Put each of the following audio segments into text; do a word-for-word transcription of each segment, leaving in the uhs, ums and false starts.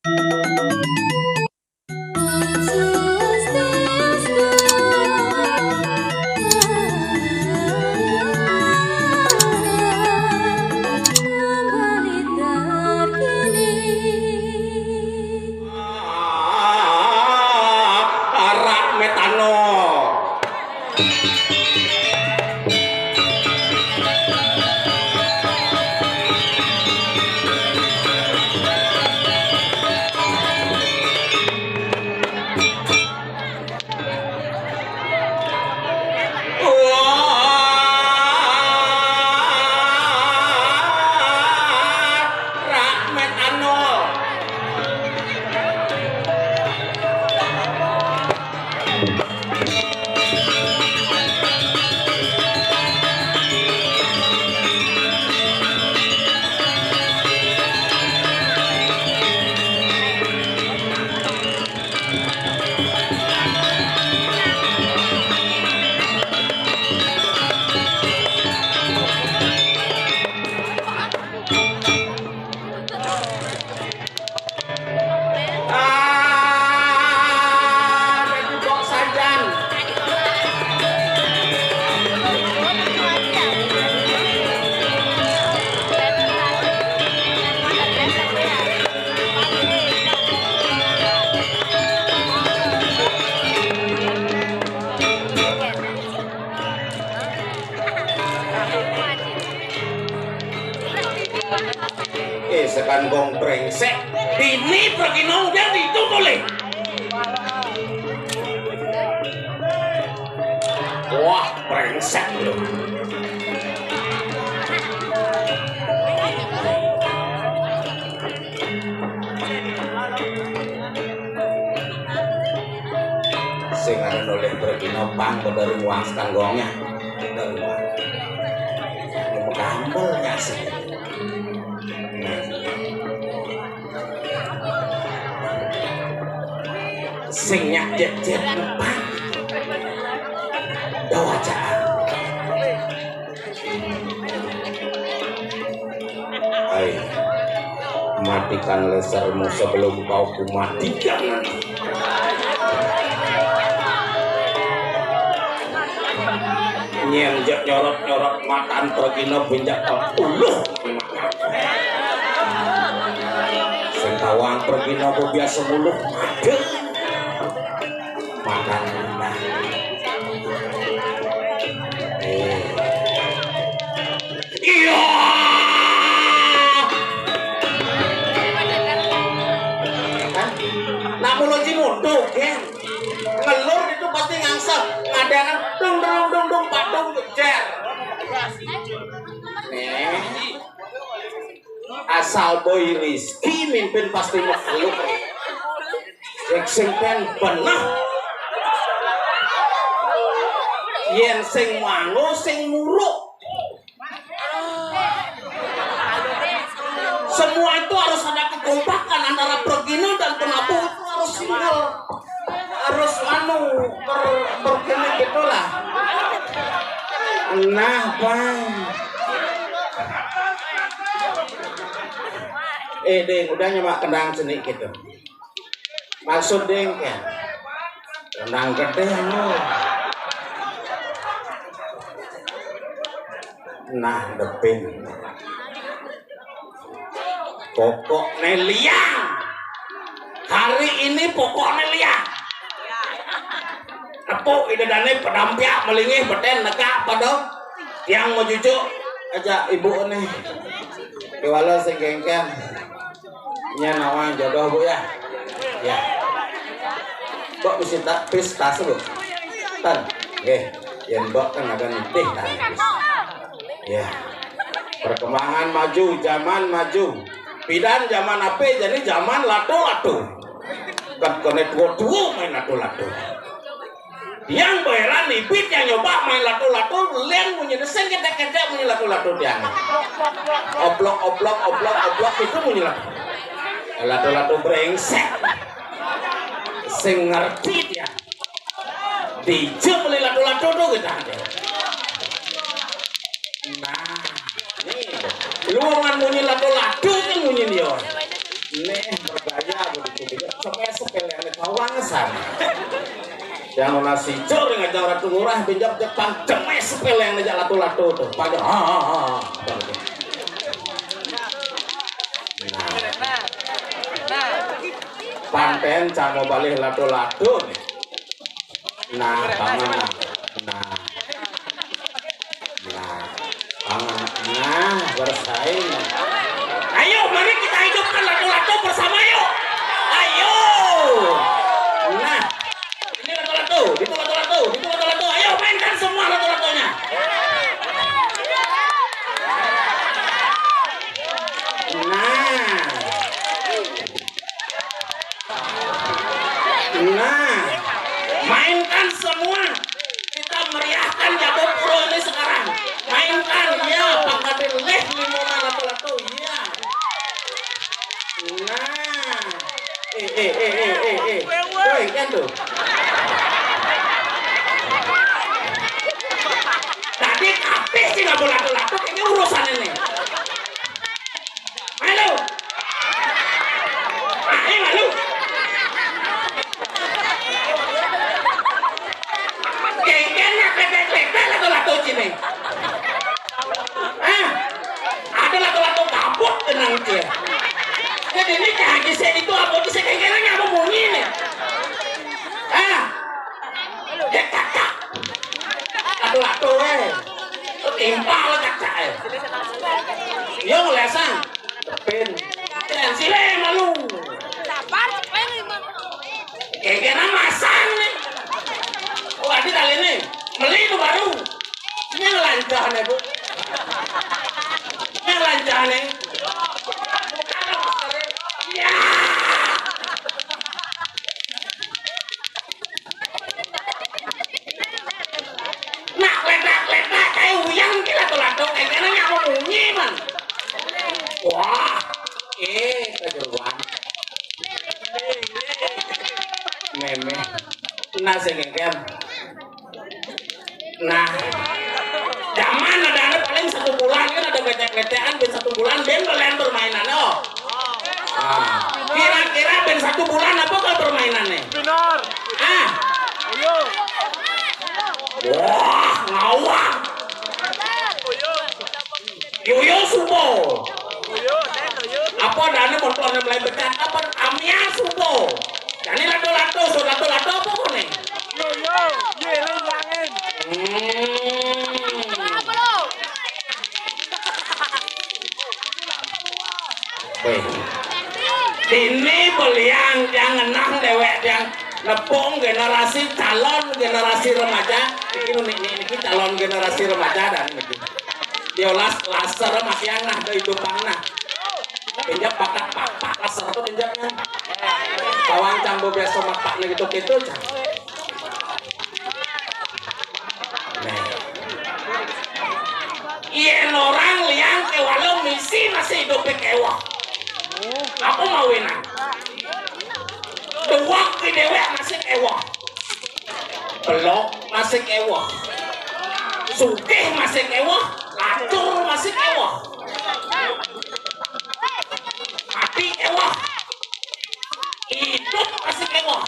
Arak metano. Ah, dadi kok sajan. Eh, sekan gong brengsek. Dini pergi nongkrong di itu boleh. Wah, brengsek lu. Sing ada noleh pergi nopang dari uang sekanggongnya. Dari uang. Ini mengambelnya sih. Sing nyak jet-jet nopang. Dawa caan. Ai, matikan lasermu sebelum kau kumatikan nanti. Nyén jak nyorot-nyorot matan pergina binjak puluh. Sing tawang pergina apa biasa muluh. Aduh. Makan. Eh. Iya. Hah? Nak mulo ci mutu, Gen. Ngelur itu pasti ngangsel. Ngadanan dung, dung, dung, dung, padung, jejer. Nih. Asal Boy Rizky mimpin pasti makhluk. Sing, sing pen benah. Yen sing mango, sing muruk. Semua itu harus ada kekompakan antara pergina dan penabuh, itu harus single. Harus anu, per, pergina gitulah. Nah, Bang. Eh, Ding, udah nyemak kendang seni gitu. Maksud Ding, ya. Kendang gedé, anu. Nah, depin. Pokokné liang. Hari ini pokokné liang. Tepuk idadané pedampiak melingih betén negak pada tiang majujuk aja ibu né. Kéwala sing kéngkén. Nya nawang jodoh, Bu, ya. Ya. Mbok mesti tak pis tas, Bu. Tan. Nggih. Yen mbok kan ada nitih tan. Ya. Perkembangan maju, zaman maju. Pidan zaman apa? Jadi zaman lato-lato. Kan kena tua-tua main lato-lato. Yang bayaran ibit yang nyoba main lato-lato, lén munyi sing kecek-kecek munyi lato-lato tiang. Oblok, oblok, oblok, oblok itu munyi lato. Lato-lato brengsek. Sing ngerti dia. Dijak beli lato-lato tuh kita. Nah, nih. Luangan munyi lato-lato kan munyi dia. Nih, bergaya, Bu. Awangesan. Yang nona sijur ngajak Ratu Ngurah, benjak Jepang, jemes sepele yang ngajak lato-lato tuh. Pada, ha, ha, ha, ha. Nah. Panten cang mau balih lato-lato nih. Nah, tangan. Nah. Nah, tangan. Nah, bersaing. Ayo, mari kita hidupkan lato-lato bersama, yuk. Ayo. Nah, ini lato-lato, itu lato-lato, itu lato-lato. Ayo, mainkan semua lato-latonya. Nah. Nah, mainkan semua. Kita meriahkan Jabopuro ini sekarang. Mainkan, ya, pangkatin leh limo lato-lato, ya. Nah. Eh, eh, eh, eh, eh, eh. Woi, kan tuh. Tadi kabeh sing nganggo lato-lato, ini urusan ini. Malu. Ayo, malu. Kengken nak letek-letek lato-lato cine. Ah, ada lato-lato kabut tenang dia. Jadi ini kaji saya itu apa bisa kengken apa bunyi nih? Ah, ya kakak. Lato-lato eh. Timpal kakak eh. Yo lesan. Pin. Yang sile malu. Sabar, cepet lima. Kengkena masang nih. Oh, adi kali ini. Meli itu baru. Ini lancah nih, Bu. Ini lancah nih. Ya. Nak ledak-ledak kayak uyang ki lato-lato kayak kena nyawa bunyi man. Wah, eh kejeruan. Meme. Nah, sing kengken. Nah, zaman ada, ada paling satu bulan kan ada betek-betekan ben satu bulan ben kalian permainan oh. Nah, kira-kira ben satu bulan apa kalau permainannya? Benar. Ah, ayo. Wah, ngawang. Yoyo supo. Apa dane montone mulai becat apa amia supo. Jane lato-lato, so lato-lato apa kone? Yo, yo, yo, eling, eling. Hmm. Weh. Dini beliang tiang ngenah dewek tiang nepung generasi calon generasi remaja. Iki niki, niki calon generasi remaja dan niki. Diolas laser matian nah dari Jepang nah. Pinjam papak-papak laser tuh pinjamnya. Kawan cambo biasa mapak gitu gitu cang. Nah. Yen orang liang ke warung misi masih hidup kewah. Apa mau enak? Tuwak ki dhewek masih kewah. Pelok masih kewah. Sugih masih kewah. Lacur masih kewah. Mati kewah. Idup masih kewah.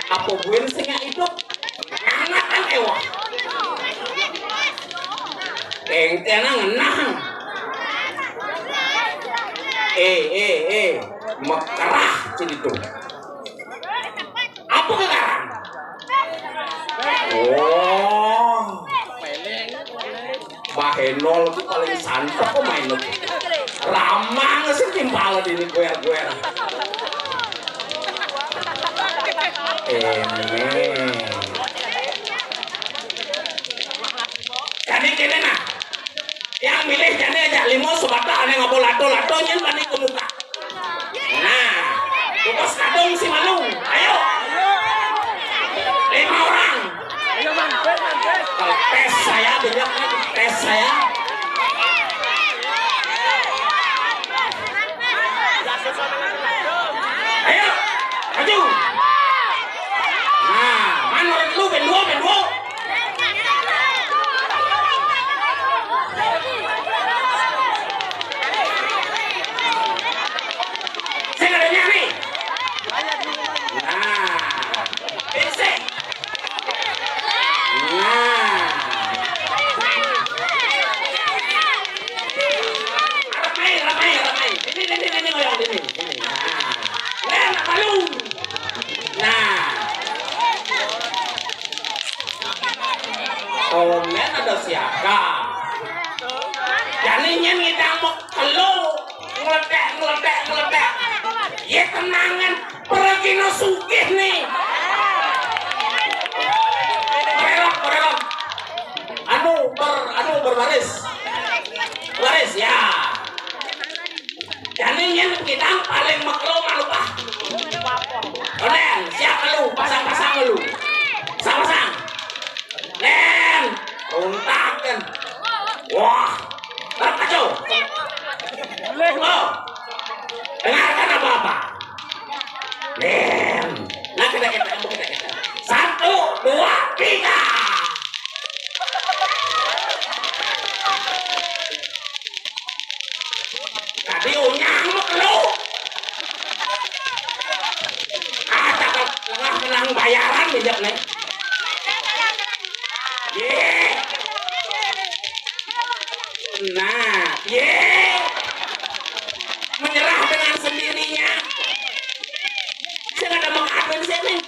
Apa buin sing idup? Anak kan kewah. Kengkena ngenah. Eh, eh, eh. Mekerah sini tuh. Apa kekarang? Oh. Mbah Enol itu paling santet kok main itu. Ramang sih timpal ini guer-guer. Ini. Jadi gini nah. Yang milih jadi aja limo sebatang ada ngapa lato-lato nyen panik ke muka. Nah, kukus kadung si malu. Ayo. Lima orang. Ayo, Bang. Tes saya, banyak tes saya. Ayo, maju. Nah, mana lu ben dua, ben dua. Saya nggak ada nyari. Nangan pergino sugih nih. Berelok, berelok. Anu, ber, anu, berbaris. Baris, ya. Jani nyén kidang paling makelo malupah. Onéng, siap lu, pasang-pasang lu. Pasang-pasang. Nén, untakan. Wah, terpacu. Oh, dengarkan apa-apa. Nén, nah, kita, kita, kita, kita. Satu, dua, tiga. Tadi unyang mah lu. Ah, cakep, lengah menang bayaran bijak nih. Ye. Nah, ye. Menyerah dengan sendirinya. Saya ada mengadun sini.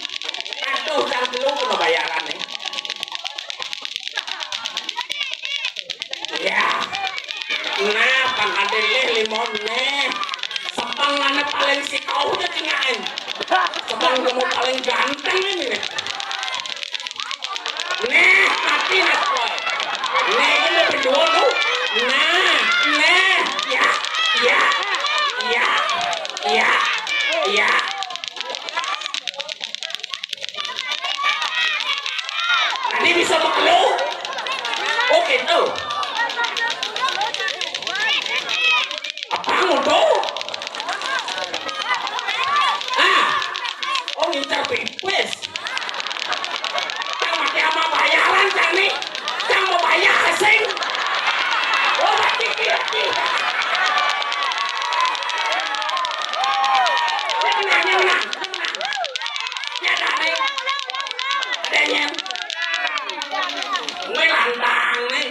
Aduh, cang belum kena bayaran nih. Ya. Nah, pang ada lih limon nih. Sepang mana paling si kau udah tinggalin. Sepang kamu paling ganteng ini nih. Nih, mati nih, boy. Nih, ini lebih dua lu. Nah, nih, ya, ya, ya, ya, ya. Tadi bisa makelo. Oh, gitu. Apa ngono? Ah. Oh, ngincar pipis. Cang mati ama bayaran, cang nih. Cang mau bayar sing. Oh, mati, mati. Dia menang, dia menang, dia menang. Ya, dah, nih. Ada nyén. Gue lantang, nih.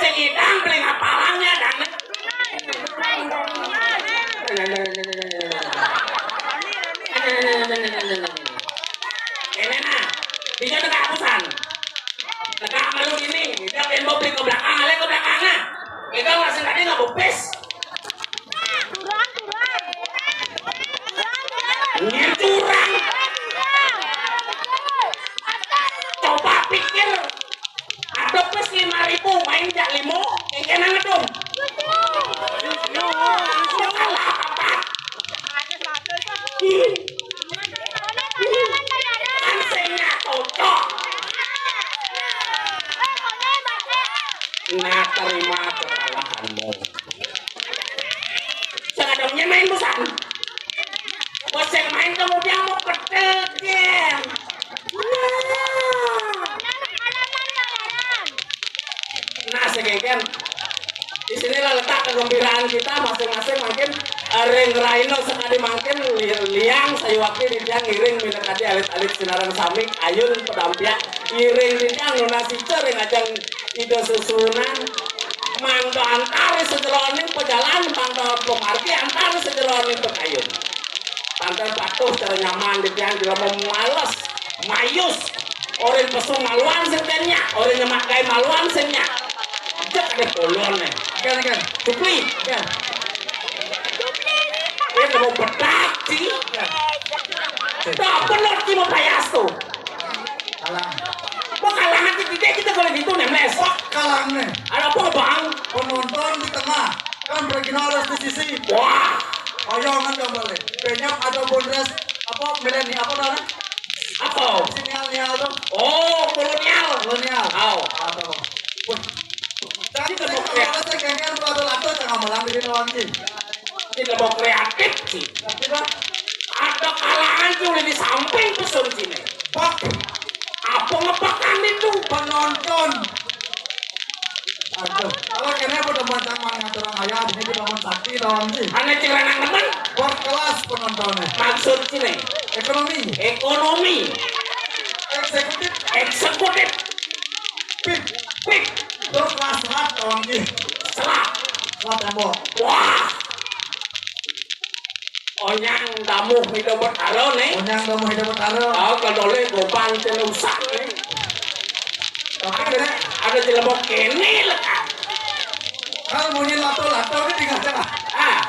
Sing idang beli ngapalangnya, dah, nih. Ini nah, bisa tegak pesan. Tegak malu ini, dia pengen bobli ke belakang, ale ke belakang nah. Kita masih tadi nggak bopis. Ini curang. Coba pikir, ada pes lima ribu main jak limo, yang kena ngedum. Kalah apa? Ih. Kan sing cocok. Nah, terima kekalahanmu. Sing ada nyén main busan. Bos yang main kemudian mau ketekin. Nah, sekian. Di sinilah letak kegembiraan kita masing-masing. Mangkin, eh, ring rahina sakadi mangkin li-, liang sayuwakti titiang ngiring minakadi alit-alit sinareng sami, ayun pedampiak ngiring titiang nunas ica ring ajeng Ida Sesuunan, mangda antar sajeroning pajalan, mangda pamargi antar sajeroning pakayun. Panten patuh cara nyaman titiang jelema males, mayus. Orin pesu maluan sing kenya, orin nyemak gaé maluan sing nyak. Jek deh polon nih. Kan, kan. Supli. Kan. Ini mau bedak sih. Kan. Tak bener sih mau payas tuh. Kalah. Mau kalah aja tidak kita kalau gitu nih, Mes. Wah, kalah nih. Ada apa, Bang? Penonton di tengah. Kan Regina harus di sisi. Wah. Ayo, kan dong balik. Penyok atau bondres apa milenial apa namanya? Apa? Sinial-nial tuh. Oh, kolonial. Kolonial. Oh. Atau. Wah. Jadi kalau saya kengkeng tuh atau atau tengah malam di sini lagi. Tidak mau kreatif sih. Tapi kan ada kalangan tuh di samping pesun sini. Pak, apa ngepakan itu? Penonton. Aduh, kalau kene pada mancang mangat orang ayah, ini kita mau sakti lawan sih. Ane cing lanang nemen. Berkelas penontonnya. Maksud sini. Ekonomi. Ekonomi. Eksekutif. Eksekutif. Pip. Pip. Terus kelas serat lawan sih. Serat. Serat tembok. Wah. Onyang tamuh Ida Betara nih. Onyang tamuh Ida Betara. Ah, kedole gopan celusak nih. Tapi ada, ada jelema kene lekat. Kan bunyi lato-lato ini tinggal jalan. Ah.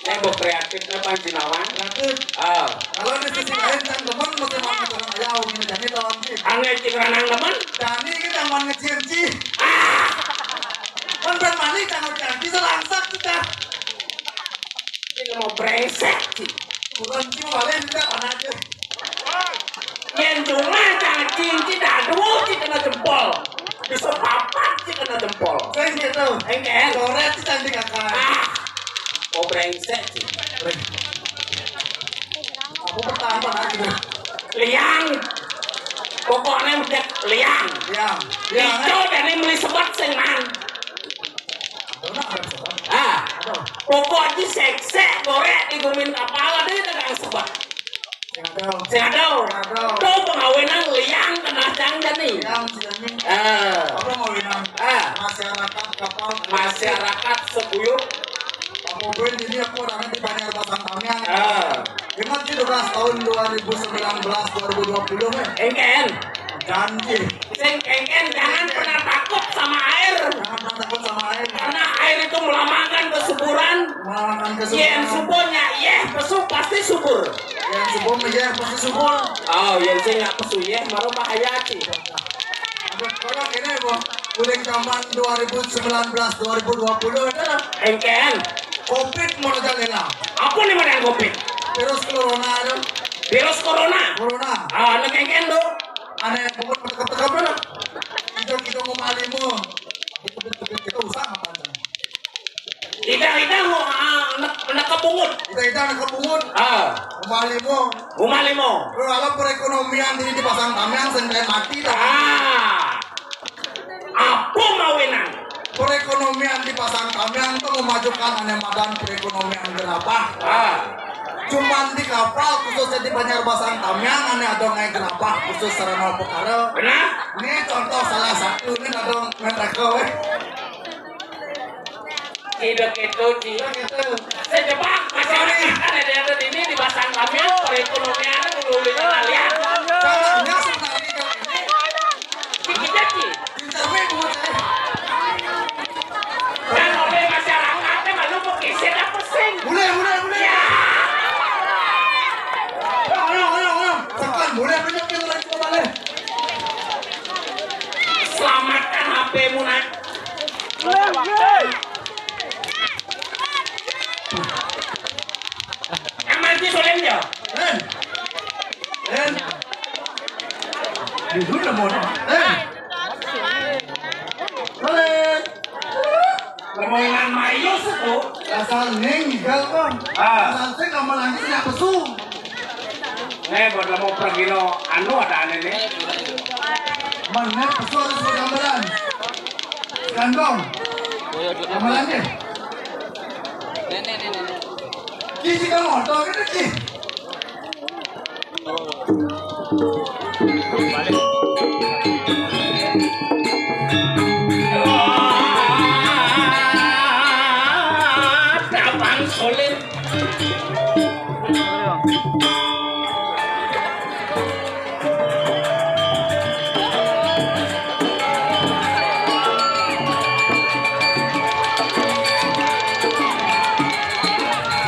Saya mau kreatif, saya Panji Nawang. Kreatif. Ah. Kalau di sisi lain, kan teman mesti mau ngomong, "Ayo, ini jadi lawan Ci." Ane Ci ngeranang teman. Jani ini yang mau ngecil Ci. Ah! Kan ben mani jangan janji selangsak kita. Ini mau brengsek, Ci. Bukan Ci, mau balik, tidak, anak aja. Yen cuma cacing Ci dadu Ci kena jempol. Bisa papat Ci kena jempol. Sing gitu. Engken. Coret Ci cantik kakak. Ah. Oh, brengsek Ci. Aku pertama lagi. Liang. Pokoknya udah liang. Liang. Liang. Ijo dan meli sebet sing man. Ah, pokoknya seksek gorek di gumin kapal ada dagang sebet. Sing ada. Sing ada. Sing ada. Tuh pengawenan liang kena cang jani. Yang sini. Ah. Apa mau bilang? Ah. Masyarakat kapal. Masyarakat Sebuyung. Apa gue ini aku orangnya di Banjar Pasang Tamiang. Ah. Ingat sih tugas tahun dua ribu sembilan belas, dua ribu dua puluh, eh. Engken. Janji. Sing engken jangan pernah takut sama air. Jangan pernah takut sama air. Karena air itu melambangkan kesuburan. Melambangkan kesuburan. Yen subur nya yeh pesu pasti subur. Yen subur nya yeh pasti subur. Oh, yen sing nggak pesu yeh, malah bahaya Ci. Aduh, kalau ini, Bu, udah zaman dua ribu sembilan belas, dua ribu dua puluh itu lah. Engken. Covid merajalela. Apa nih mana covid? Virus corona itu. Virus corona. Corona. Ah, nek engken tuh. Aneh, bukan tekep-tekep lah. Kita, kita mau malimo. Kita, kita, kita usah ngapain? Kita, kita mau, ah, nek, nek kebungut. Kita, kita nek kebungut. Ah. Mau malimo. Mau malimo. Kalau perekonomian ini dipasang tameng, sendiri mati, dah. Ah. Apa mawinan? Perekonomian di Pasang Tamiang itu memajukan ane madan perekonomian gerabah. Ah. Cuman di kapal khususnya di Banjar Pasang Tamiang ane ada ngai gerabah khusus sarana perkara. Benar? Ini contoh salah satu ini ada mereka weh. Tidak gitu, Ci. Tidak gitu. Sejebak masyarakat ada di atas ini di Pasang Tamiang perekonomian dulu kalian. Jangan, ya, sebenarnya kalau ini Dikit aja. Pinter weh, Bu, eh. Dan oleh masyarakat, eh, malu mau kisir apa sing? Boleh, boleh, boleh. Ya. Ayo, ayo, ayo. Tekan, boleh, boleh, boleh, boleh, boleh. Selamatkan H P-mu, nak. Boleh, boleh. Yang mati soalnya. Eh. Eh. Jujur lah, Mon. Eh. Balik. Permainan Mario itu. Asal ning gal, Bang. Ah. Asal sing sama lagi sing pesu. Nih, buat lemo pergi no, anu ada aneh nih. Mana pesu harus bergambaran. Gandong. Gambarannya. Nih, nih, nih, nih. Ki, ki, kamu motor kan, ki? Balik. Wah, Abang Solid.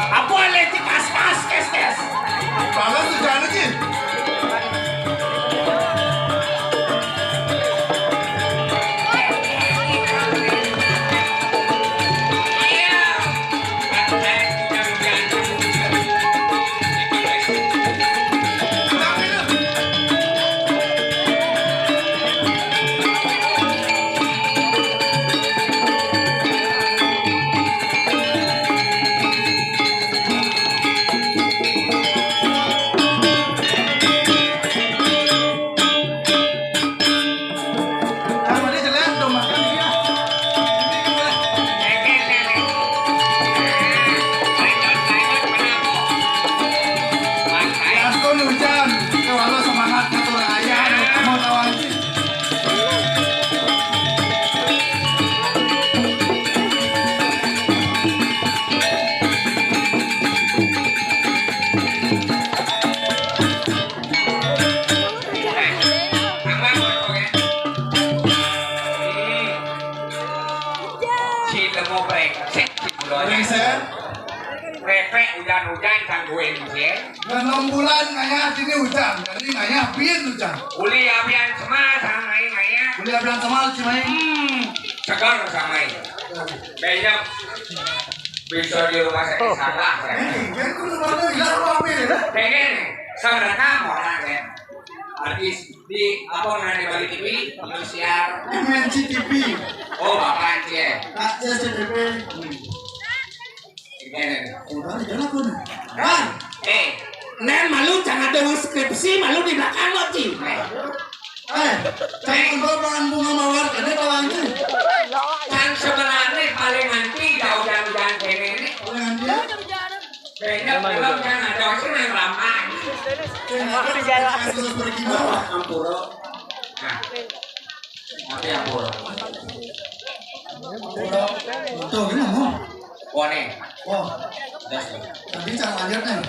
Apa le, Ci, kas-kas, kes-kes? Panas tuh, jangan, Ci. Hujan-hujan tangguin, ya. Enam bulan ngayah sini hujan, jadi ngayah bin hujan. Uli abian semal sama ngayah. Uli abian semal sama. Hmm, segar sama. Banyak bisa di rumah sakit salah, ya. Ini, kan kudu mana, ya, apa, ya? Pengen, sebenarnya orang, ya. Artis di apa namanya, Bali T V, Indosiar. M N C T V. Oh, Bapak C. Pak C C T V. Hmm. Gimana? Udah, jalan pun. Bang, eh, Nen malu jangan ada skripsi, malu di belakang lo, Ci. Eh, jangan bawa bahan bunga mawar, ada kawan, Ci. Kan sebenarnya paling nanti jauh-jauh jangan ini. Paling nanti ya? Beda film kan ada sih yang lama. Kasus pergi bawah. Ampura. Nah. Tapi ampura. Tuh, ini ngomong. Wah, nih. Wah. Tadi cara lanjut nih.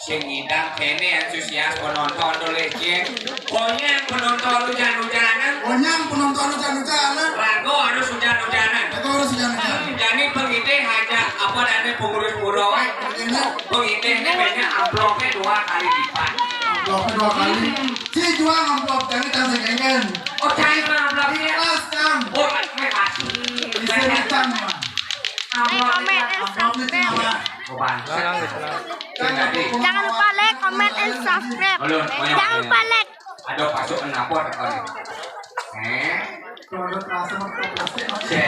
Sing ngidang kene antusias penonton tuh, Lek, ya. Pokoknya penonton hujan-hujanan. Pokoknya penonton hujan-hujanan. Rago harus hujan-hujanan. Rago harus hujan-hujanan. Hmm, jadi pengidih aja, apa, dane pengurus pura, weh. Pengidih ini banyak amplopnya dua kali lipat. Amplopnya dua kali. Hmm. Si jual amplop, jangan, jangan segenggen. Oh, cair amplopnya. Ikhlas, Cang. Oh, makasih. Bisa datang, Bang. Amplopnya, amplopnya apa? Oh, bangsa. Jangan lupa like, comment, and subscribe. Jangan lupa like. Ada pasuk kenapa tekan? Eh? Kalau ada terasa mereka plastik, oke.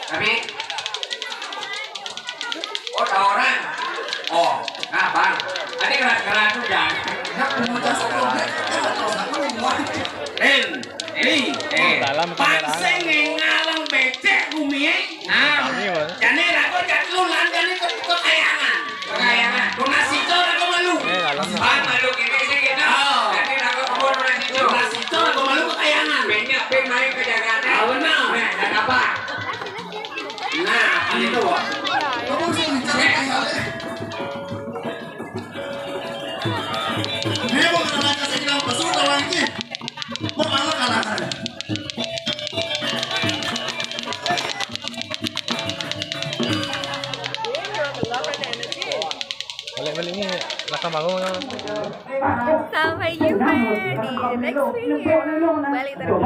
Tapi, oh, tahu orang. Oh, nah, Bang. Ada keras-keras tuh, jangan. Ya, pemuda sebelumnya, kan ada terasa, kan, semua. Rin, Rin, eh, dalam kamera. Panseng ngaleng becek bumi, eh. Nah, jane rago jak lu lan jane ke, ke kayangan. Ke kayangan. Donasi to rago malu. Eh, dalam. Bang, malu kene sih gitu. Oh. Jane rago kebun donasi to. Donasi to rago malu ke kayangan. Banyak pin main ke Jakarta. Ah, benar. Nah, dan apa? Nah, apa itu? Kamu sih bicara kayak ini bukan anak saya bilang pesu, tahu lagi. Mau malu kalah saya. Balik-balik ni, belakang baru. Sampai jumpa di next video. Balik terus.